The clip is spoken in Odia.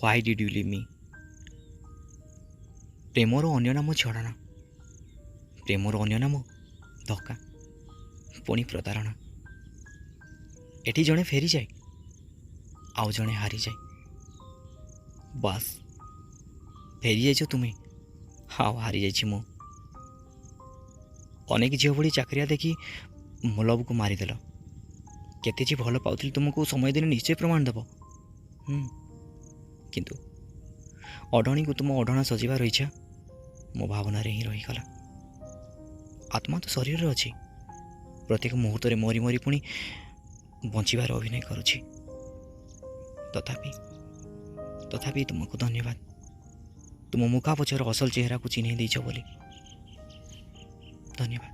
Why did you leave me? ପ୍ରେମର ଅନ୍ୟ ନାମ ଛଳନା, ପ୍ରେମର ଅନ୍ୟ ନାମ ଧୋକା, ପୁଣି ପ୍ରତାରଣା। ଏଠି ଜଣେ ଫେରିଯାଏ, ଆଉ ଜଣେ ହାରିଯାଏ। ବାସ୍, ଫେରିଯାଇଛ ତୁମେ ଆଉ ହାରିଯାଇଛି ମୁଁ। ଅନେକ ଝିଅ ଭଳି ଚାକିରିଆ ଦେଖି ମୋ ଲଭକୁ ମାରିଦେଲ। କେତେ ଯେ ଭଲ ପାଉଥିଲି ତୁମକୁ, ସମୟ ଦିନେ ନିଶ୍ଚୟ ପ୍ରମାଣ ଦେବ। କିନ୍ତୁ ଓଢ଼ଣୀକୁ ତୁମ ଓଢ଼ଣା ସଜିବାର ଇଚ୍ଛା ମୋ ଭାବନାରେ ହିଁ ରହିଗଲା। ଆତ୍ମା ତ ଶରୀରରେ ଅଛି, ପ୍ରତ୍ୟେକ ମୁହୂର୍ତ୍ତରେ ମରି ମରି ପୁଣି ବଞ୍ଚିବାର ଅଭିନୟ କରୁଛି। ତଥାପି ତୁମକୁ ଧନ୍ୟବାଦ, ତୁମ ମୁଖା ପଛର ଅସଲ ଚେହେରାକୁ ଚିହ୍ନେଇ ଦେଇଛ ବୋଲି। ଧନ୍ୟବାଦ।